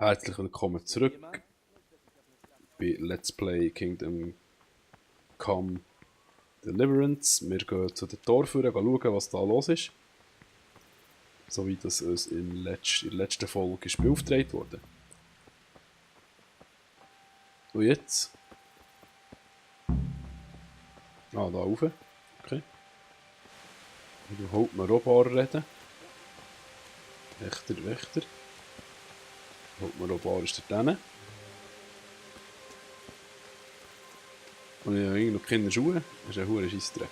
Herzlich willkommen zurück bei Let's Play Kingdom Come Deliverance. Wir gehen zu den Torführern, schauen, was da los ist. So wie das uns in der letzten Folge ist beauftragt wurde. Und jetzt? Ah, da rauf. Okay. Und überhaupt mal Robar reden. Wächter. Robar ist da drinnen. Und ich habe irgendwie noch keine Schuhe. Das ist ein hoher Scheissdreck.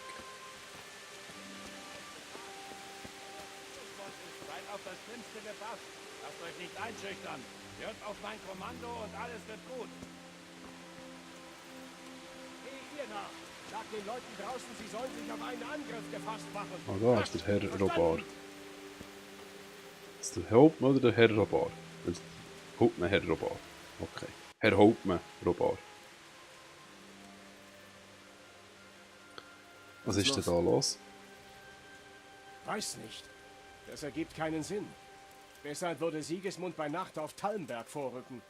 Seid auf das Schlimmste gefasst. Lasst euch nicht einschüchtern. Hört auf mein Kommando und alles wird gut. Geh ihr nach. Sagt den Leuten draußen, sie sollen sich auf einen Angriff gefasst machen. Ah, da ist der Herr Robar. Ist der Hauptmann oder der Herr Robar? Hauptmann Herr Robar. Okay. Herr Hauptmann Robar. Was ist denn da los? Weiß nicht. Das ergibt keinen Sinn. Weshalb würde Sigismund bei Nacht auf Talmberg vorrücken?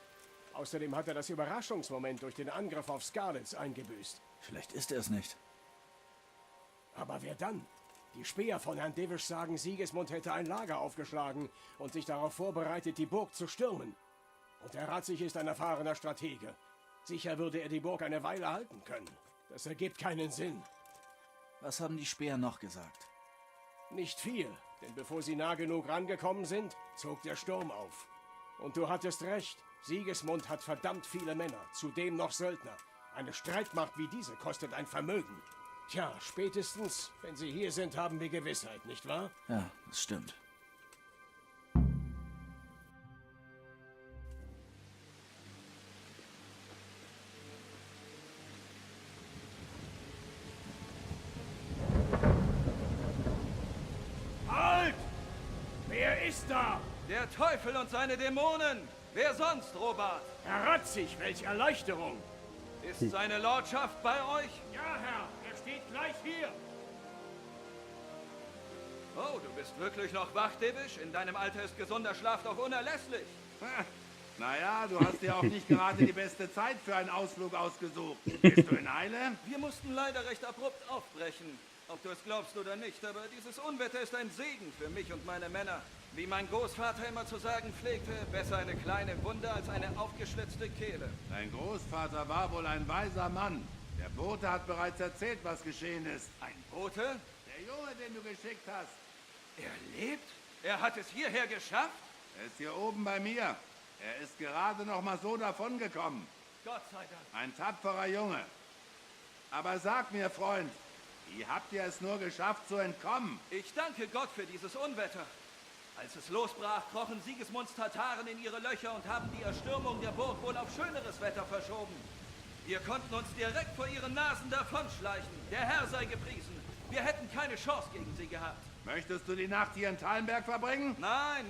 Außerdem hat er das Überraschungsmoment durch den Angriff auf Skarlitz eingebüßt. Vielleicht ist er es nicht. Aber wer dann? Die Späher von Herrn Divisch sagen, Sigismund hätte ein Lager aufgeschlagen und sich darauf vorbereitet, die Burg zu stürmen. Und der Ratzig ist ein erfahrener Stratege. Sicher würde er die Burg eine Weile halten können. Das ergibt keinen Sinn. Was haben die Späher noch gesagt? Nicht viel, denn bevor sie nah genug rangekommen sind, zog der Sturm auf. Und du hattest recht, Sigismund hat verdammt viele Männer, zudem noch Söldner. Eine Streitmacht wie diese kostet ein Vermögen. Tja, spätestens, wenn sie hier sind, haben wir Gewissheit, nicht wahr? Ja, das stimmt. Halt! Wer ist da? Der Teufel und seine Dämonen! Wer sonst, Robert? Herr Ratzig, welche Erleichterung! Ist seine Lordschaft bei euch? Ja, Herr, er steht gleich hier. Oh, du bist wirklich noch wach, Divisch? In deinem Alter ist gesunder Schlaf doch unerlässlich. Naja, du hast dir auch nicht gerade die beste Zeit für einen Ausflug ausgesucht. Bist du in Eile? Wir mussten leider recht abrupt aufbrechen. Ob du es glaubst oder nicht, aber dieses Unwetter ist ein Segen für mich und meine Männer. Wie mein Großvater immer zu sagen pflegte, besser eine kleine Wunde als eine aufgeschlitzte Kehle. Dein Großvater war wohl ein weiser Mann. Der Bote hat bereits erzählt, was geschehen ist. Ein Bote? Der Junge, den du geschickt hast. Er lebt? Er hat es hierher geschafft? Er ist hier oben bei mir. Er ist gerade noch mal so davongekommen. Gott sei Dank. Ein tapferer Junge. Aber sag mir, Freund, wie habt ihr es nur geschafft zu entkommen? Ich danke Gott für dieses Unwetter. Als es losbrach, krochen Sigismunds Tataren in ihre Löcher und haben die Erstürmung der Burg wohl auf schöneres Wetter verschoben. Wir konnten uns direkt vor ihren Nasen davonschleichen. Der Herr sei gepriesen. Wir hätten keine Chance gegen sie gehabt. Möchtest du die Nacht hier in Talmberg verbringen? Nein.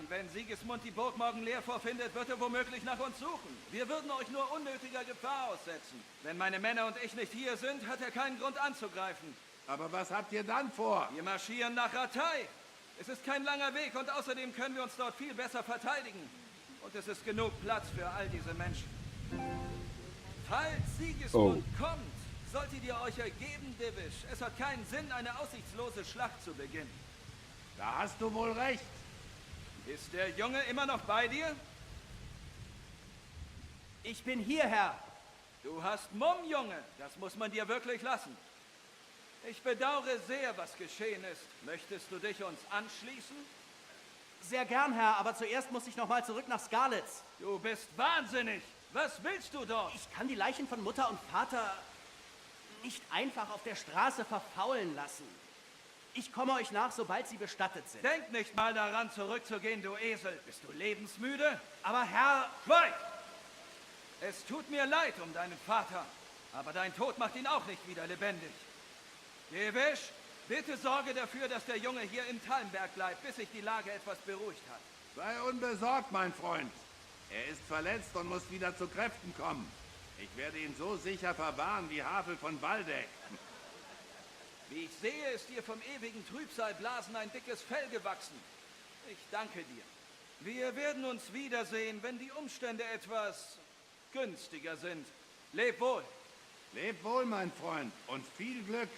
Wenn Sigismund die Burg morgen leer vorfindet, wird er womöglich nach uns suchen. Wir würden euch nur unnötiger Gefahr aussetzen. Wenn meine Männer und ich nicht hier sind, hat er keinen Grund anzugreifen. Aber was habt ihr dann vor? Wir marschieren nach Ratay. Es ist kein langer Weg und außerdem können wir uns dort viel besser verteidigen. Und es ist genug Platz für all diese Menschen. Falls Sigismund kommt, solltet ihr euch ergeben, Divisch. Es hat keinen Sinn, eine aussichtslose Schlacht zu beginnen. Da hast du wohl recht. Ist der Junge immer noch bei dir? Ich bin hier, Herr. Du hast Mumm, Junge. Das muss man dir wirklich lassen. Ich bedauere sehr, was geschehen ist. Möchtest du dich uns anschließen? Sehr gern, Herr, aber zuerst muss ich noch mal zurück nach Skarlitz. Du bist wahnsinnig. Was willst du dort? Ich kann die Leichen von Mutter und Vater nicht einfach auf der Straße verfaulen lassen. Ich komme euch nach, sobald sie bestattet sind. Denk nicht mal daran, zurückzugehen, du Esel. Bist du lebensmüde? Aber Herr... Schweig! Es tut mir leid um deinen Vater, aber dein Tod macht ihn auch nicht wieder lebendig. Divisch, bitte sorge dafür, dass der Junge hier in Talmberg bleibt, bis sich die Lage etwas beruhigt hat. Sei unbesorgt, mein Freund. Er ist verletzt und muss wieder zu Kräften kommen. Ich werde ihn so sicher verwahren wie Havel von Waldeck. Wie ich sehe, ist dir vom ewigen Trübsalblasen ein dickes Fell gewachsen. Ich danke dir. Wir werden uns wiedersehen, wenn die Umstände etwas günstiger sind. Leb wohl. Leb wohl, mein Freund, und viel Glück.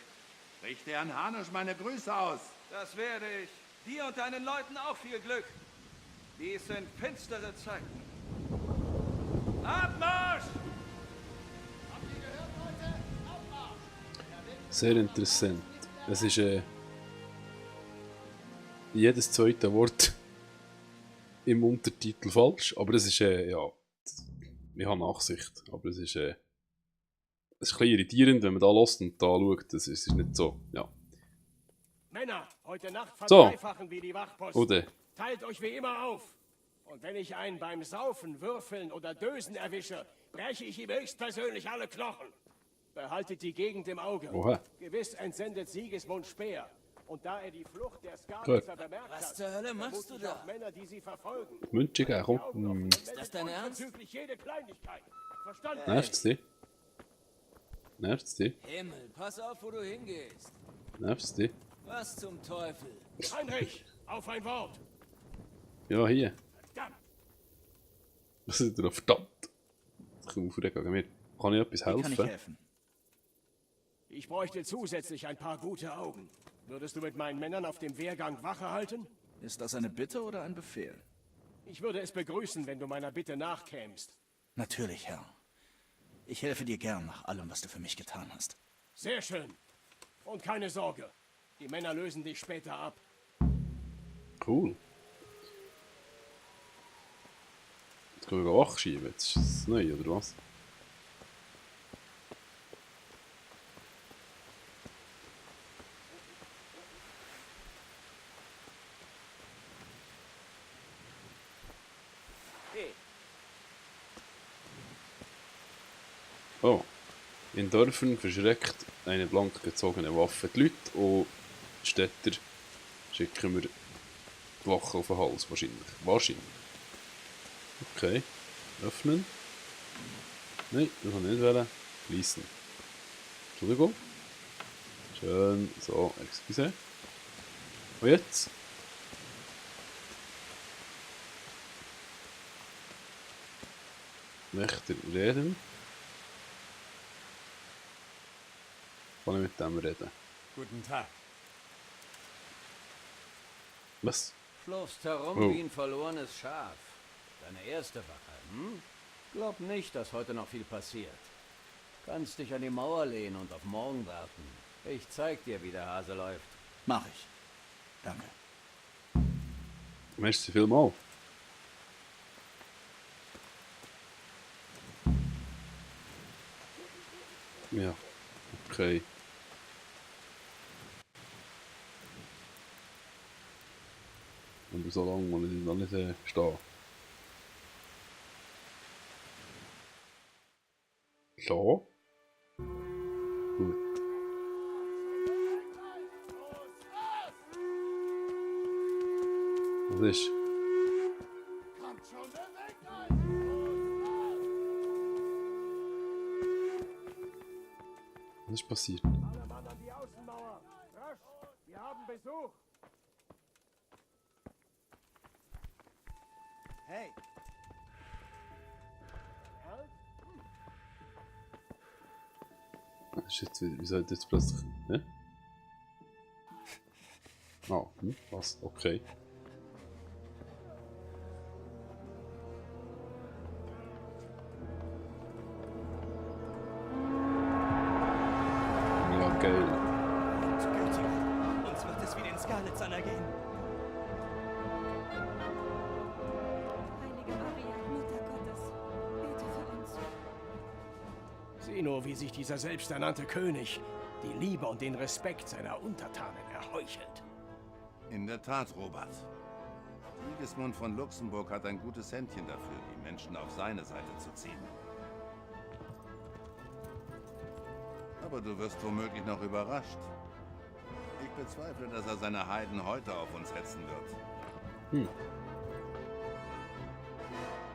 Richte Herrn Hanusch meine Grüße aus. Das werde ich. Dir und deinen Leuten auch viel Glück. Dies sind finstere Zeiten. Abmarsch! Sehr interessant. Es ist jedes zweite Wort im Untertitel falsch, aber es ist, ja, ich habe Nachsicht, aber es ist ein bisschen irritierend, wenn man da lässt und da schaut, das ist nicht so, ja. Männer, heute Nacht So. verdreifachen wir die Wachpost. Oder? Teilt euch wie immer auf. Und wenn ich einen beim Saufen, Würfeln oder Dösen erwische, breche ich ihm höchstpersönlich alle Knochen. Behaltet die Gegend im Auge. Oha. Gewiss entsendet Sigismund Speer. Und da er die Flucht der Skalitzer bemerkt hat, Was zur Hölle machst du vermutlich da? auch Männer, die sie verfolgen. München geben, komm. Ist das dein Ernst? Bezüglich jede Kleinigkeit. Verstanden? Nervt's dich? Nervt's dich? Himmel, pass auf, wo du hingehst. Nervt's dich? Was zum Teufel? Heinrich, auf ein Wort. Ja, hier. Verdammt. Was ist denn verdammt? Ich komme aufregen gegen mir. Kann ich etwas Wie kann ich helfen? helfen? Ich bräuchte zusätzlich ein paar gute Augen. Würdest du mit meinen Männern auf dem Wehrgang Wache halten? Ist das eine Bitte oder ein Befehl? Ich würde es begrüßen, wenn du meiner Bitte nachkämst. Natürlich, Herr. Ich helfe dir gern nach allem, was du für mich getan hast. Sehr schön. Und keine Sorge. Die Männer lösen dich später ab. Cool. Jetzt können wir Wach schieben. Jetzt ist es neu, oder was? Oh. In Dörfern verschreckt eine blank gezogene Waffe die Leute und die Städter schicken wir die Wache auf den Hals, wahrscheinlich. Wahrscheinlich. Okay. Öffnen. Nein, das kann ich nicht wählen. Schließen. Entschuldigung. Schön. So, excuse. Und jetzt? Möchte reden? Kann ich mit dem reden? Guten Tag. Was? Schlurfst herum Oh. wie ein verlorenes Schaf. Deine erste Wache, hm? Glaub nicht, dass heute noch viel passiert. Kannst dich an die Mauer lehnen und auf morgen warten. Ich zeig dir, wie der Hase läuft. Mach ich. Danke. Merci vielmals. Ja, okay. Aber so lange muss ich noch nicht stehen. So. Gut. Was ist? Was ist passiert? Alle Mann an die Außenmauer. Rasch, wir haben Besuch. Hey, Das ist jetzt wieder, wieso hat jetzt plötzlich. Ne? Oh, was? Okay. Ja, geil. Gütiger, uns wird es wie den Skalitzern ergehen. Heilige Maria, Mutter Gottes, bete für uns. Sieh nur, wie sich dieser selbsternannte König die Liebe und den Respekt seiner Untertanen erheuchelt. In der Tat, Robert. Sigismund von Luxemburg hat ein gutes Händchen dafür, die Menschen auf seine Seite zu ziehen. Aber du wirst womöglich noch überrascht. Ich bezweifle, dass er seine Heiden heute auf uns hetzen wird.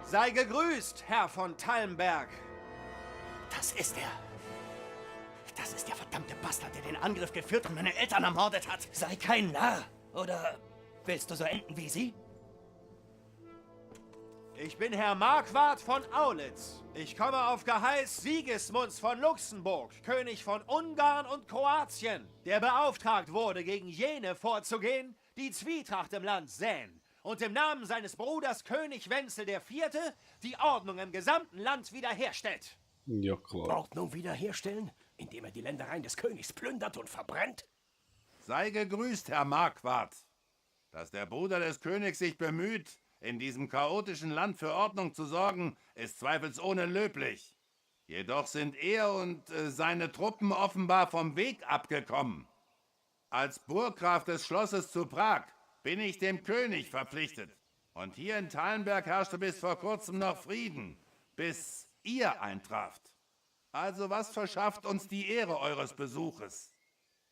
Sei gegrüßt, Herr von Talmberg. Das ist er. Das ist der verdammte Bastard, der den Angriff geführt und meine Eltern ermordet hat. Sei kein Narr. Oder willst du so enden wie sie? Ich bin Herr Marquardt von Aulitz. Ich komme auf Geheiß Sigismunds von Luxemburg, König von Ungarn und Kroatien, der beauftragt wurde, gegen jene vorzugehen, die Zwietracht im Land säen und im Namen seines Bruders König Wenzel IV. Die Ordnung im gesamten Land wiederherstellt. Ja, klar. Ordnung wiederherstellen, indem er die Ländereien des Königs plündert und verbrennt? Sei gegrüßt, Herr Marquardt. Dass der Bruder des Königs sich bemüht, in diesem chaotischen Land für Ordnung zu sorgen, ist zweifelsohne löblich. Jedoch sind er und seine Truppen offenbar vom Weg abgekommen. Als Burggraf des Schlosses zu Prag bin ich dem König verpflichtet. Und hier in Thalenberg herrschte bis vor kurzem noch Frieden, bis ihr eintraft. Also was verschafft uns die Ehre eures Besuches?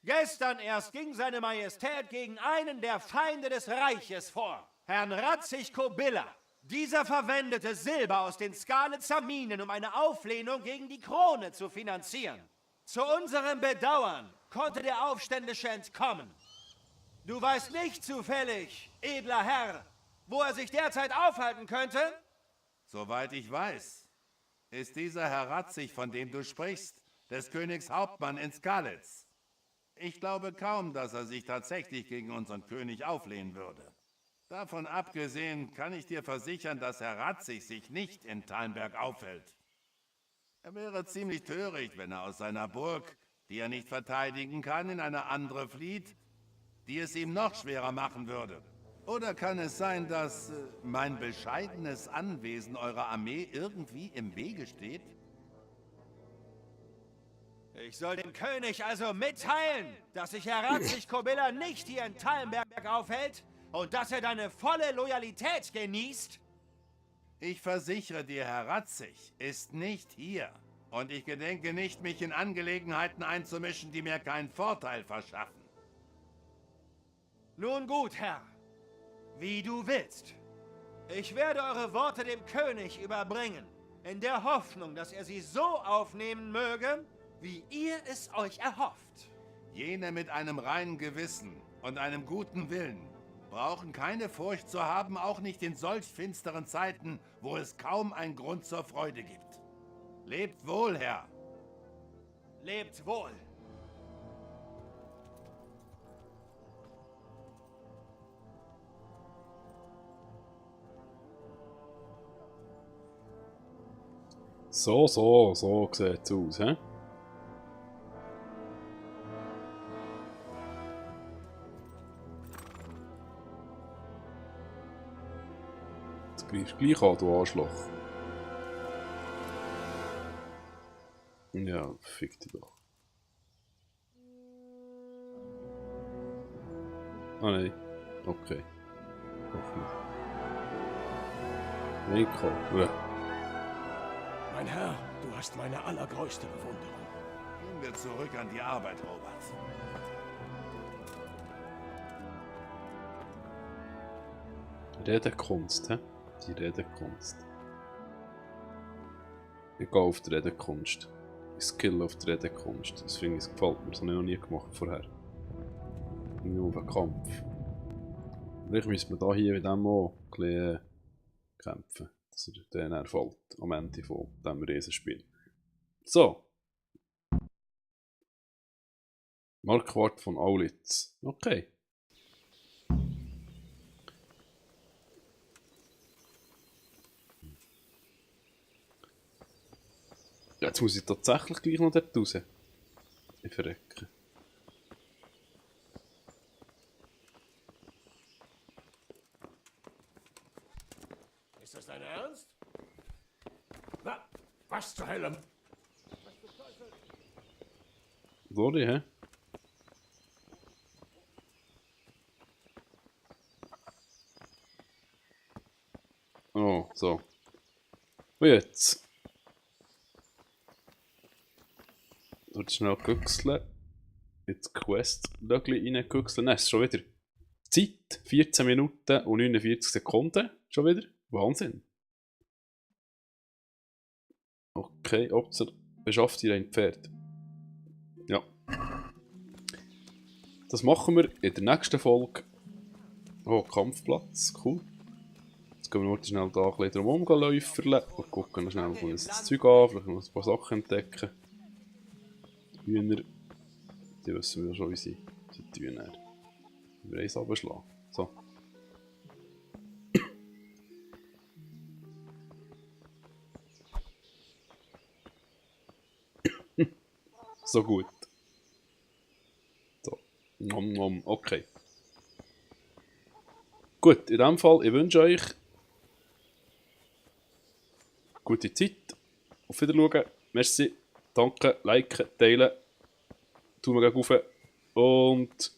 Gestern erst ging seine Majestät gegen einen der Feinde des Reiches vor, Herrn Ratzig Kobilla. Dieser verwendete Silber aus den Skalitzer Minen, um eine Auflehnung gegen die Krone zu finanzieren. Zu unserem Bedauern konnte der Aufständische entkommen. Du weißt nicht zufällig, edler Herr, wo er sich derzeit aufhalten könnte? Soweit ich weiß, ist dieser Herr Ratzig, von dem du sprichst, des Königs Hauptmann in Skalitz. Ich glaube kaum, dass er sich tatsächlich gegen unseren König auflehnen würde. Davon abgesehen kann ich dir versichern, dass Herr Ratzig sich nicht in Thalenberg aufhält. Er wäre ziemlich töricht, wenn er aus seiner Burg, die er nicht verteidigen kann, in eine andere flieht, die es ihm noch schwerer machen würde. Oder kann es sein, dass mein bescheidenes Anwesen eurer Armee irgendwie im Wege steht? Ich soll dem König also mitteilen, dass sich Herr Ratzig Kobilla nicht hier in Thalenberg aufhält und dass er deine volle Loyalität genießt? Ich versichere dir, Herr Ratzig ist nicht hier. Und ich gedenke nicht, mich in Angelegenheiten einzumischen, die mir keinen Vorteil verschaffen. Nun gut, Herr. Wie du willst. Ich werde eure Worte dem König überbringen, in der Hoffnung, dass er sie so aufnehmen möge, wie ihr es euch erhofft. Jene mit einem reinen Gewissen und einem guten Willen brauchen keine Furcht zu haben, auch nicht in solch finsteren Zeiten, wo es kaum einen Grund zur Freude gibt. Lebt wohl, Herr. Lebt wohl. So sieht es aus, hä? Jetzt greifst du gleich an, du Arschloch. Ja, fick dich doch. Ah nein, okay. Doch nicht. Nico, ja. Mein Herr, du hast meine allergrößte Bewunderung. Gehen wir zurück an die Arbeit, Robert. Redekunst, hä? Die Redekunst. Ich gehe auf die Redekunst. Ich skill auf die Redekunst. Das finde ich, das gefällt mir. Das habe ich noch nie gemacht vorher. Nur auf einen Kampf. Vielleicht müssen wir hier in diesem auch ein bisschen kämpfen. Dass er dann erfällt am Ende von diesem Riesenspiel. So. Marquardt von Aulitz. Okay. Jetzt muss ich tatsächlich gleich noch dort raus. Ich verrecke. Ist das dein Ernst? Na, was zur Hölle? Sorry, hä? Oh, so. Und jetzt? Dort schnell güchseln. Jetzt Quest-Lögli reingüchseln. Nein, es ist schon wieder Zeit. 14 Minuten und 49 Sekunden. Schon wieder. Wahnsinn. Okay, Opfer beschafft ihr ein Pferd. Ja. Das machen wir in der nächsten Folge. Oh, Kampfplatz. Cool. Jetzt gehen wir noch schnell da ein bisschen drum läuferle und gucken noch schnell das Zeug an, vielleicht noch ein paar Sachen entdecken. Die Hühner, die wissen wir schon, wie sie tun. Wir eins runterschlagen. So. So gut. So. Nom, nom. Okay. Gut, in dem Fall, ich wünsche euch gute Zeit. Auf Wiedersehen. Merci. Danke. Liken, teilen. Tun wir gleich rauf. Und